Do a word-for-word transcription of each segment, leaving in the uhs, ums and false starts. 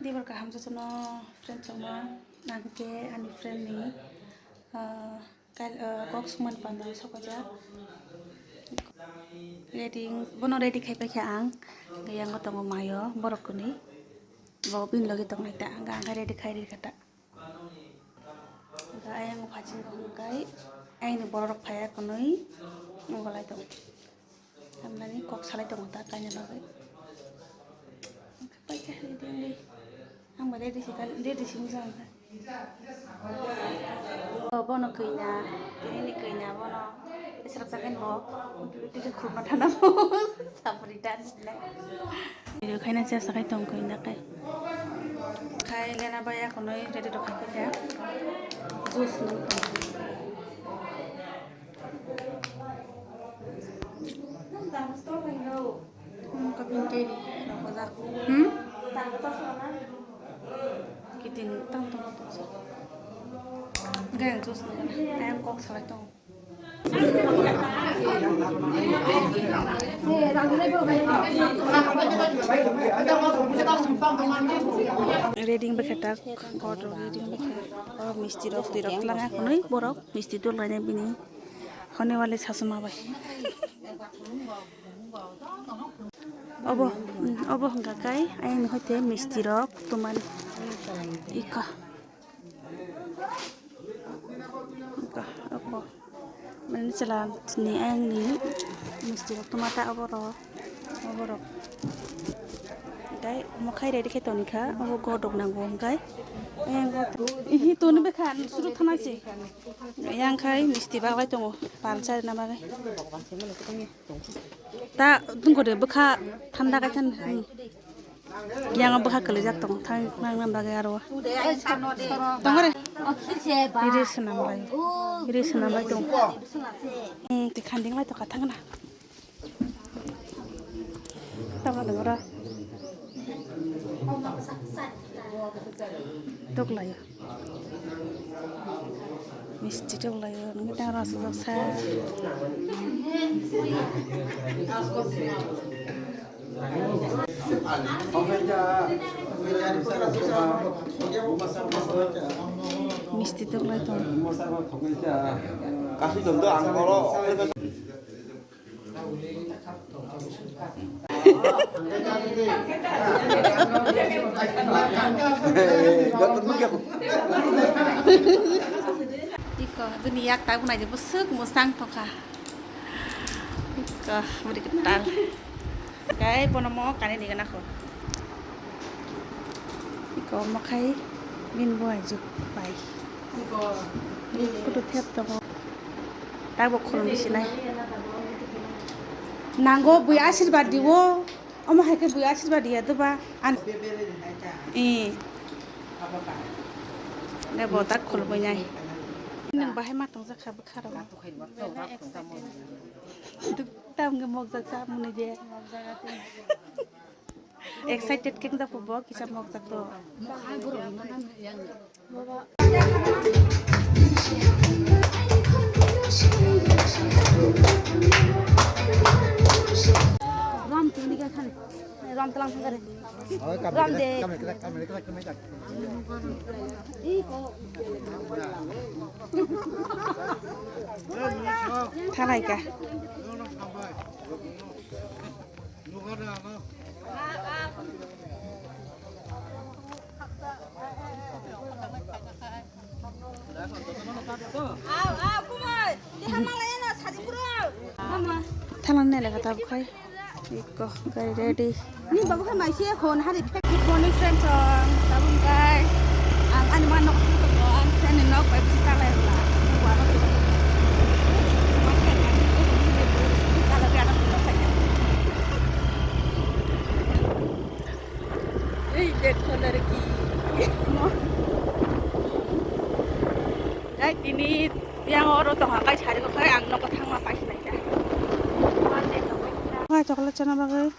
Tibor kaham jotono friend chongma, ang khe ani friend ni, ah, kail, ah, kok sumani panda sokajak. Ready, bono ready khai paikha ang. Yang tongo mayo, borok kwnwi. Bo bini logi tongnai ta, ang khe ready khai rikha ta. Ang ayang phaching rok hwnkhai, ayang ni borok rok phaiya kwnwi, wng golai tongo. Tamnani kok salai tongo ta kaina bagwi. Paikha ready wngwi. Ang bo ready se kha, ready se wngwi kha. Bo, bono kwi na, tini ni kwi na bono. Israp jagen bo. Tini khulma thana bo. Sapri dan sile. Video khaina chesta khai tong kwi na kai. Khai lena bai akonoi ready rok khai kha. Juice nung tong. Hmm, kapin teri, rokojak. Hmm? Kiting tang tong tong sa. Gaya juice na gana. Ayam kok salai tong. Reading bekhe tak, kotor reading bekhe. Oh, misti rok, twi rok, langa khonoi borok, misti dol lainai bini. Hone wale sasuma bai. Obo, obo hwnka kai, ayang ni hoite misti rok tumani. Ika. Ika, obo. Mane chwla ni ayang ni misti rok tuma ta obo rok, obo rok. Tei omo khai ready khe toni kha, obo godok nango hwnkai. Ayang go, ihi toni bekha, suru thana se. Yang khai misti baglai tongo, pal charina bagwi. Ta tungkode bwkha thanda kai than, hmm. Yang bwkha kwlaijak tong, thang nang nang bagwi aro. Tongore. Iri swnam lai. Iri swnam lai tong. Hmm, ti khanding lai to ka thangna. Tama dong ora. Tok lai. Misti tok lai, nang tang ras sak sa. Misti tok lai tong. Kasi dong to ang oro. Iko, bini yak tabuk naidi bwswk mwsang tongkha. Iko, bwrwi kwtal. Gai bono mo kani ni gana kho. Iko mo khai bini bo aijuk pai. Kutu thep tongo. Tabuk khulum bisinai. Nango bui asirwad diwo. Omo hai khe bui asirwad diya doba. An. Eh. Ne bo tak khulumui nai. Nwng bahai ma tongjak kha bwkha rok. Duk tam ge mokjak sa mwnwi de. Excited khe wngjakgo bo kisa mokjak to. Ram tuni ka khan. Ram talang thang kare. Ram de. Thalai ka. Thalang nai lekha tabuk khai. Iko gari ready. Ni babu khai mai se khon hari. Good morning friends, um, tabuk khai. Ang ani ma nok thang tongo, ang friend ni nok bai bisi chalai rwla. Wa nok thang tongo. Chalai rwla nok thang tongo. Ei, dekho larki. Guys, tini yang oro tongha kai sari ko kai ang nogo thangma pai sinai da. Hai, chocolate chana bagwi.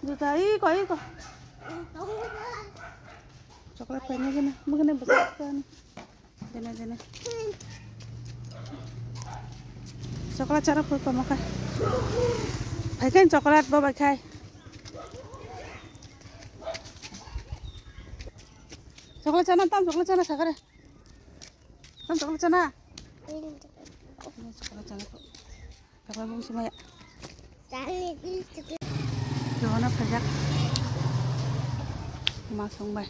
Juta, iko, iko. Chocolate paina gana, magana bwswk. Dene, dene. Chocolate chara phuru tongma khai. Phai khai chocolate bo bai khai. Chocolate chana, tam chocolate chana sakare. Tam chocolate chana. Chocolate chana. Chocolate bung sumaya. Jono phajak. Ma sungbai.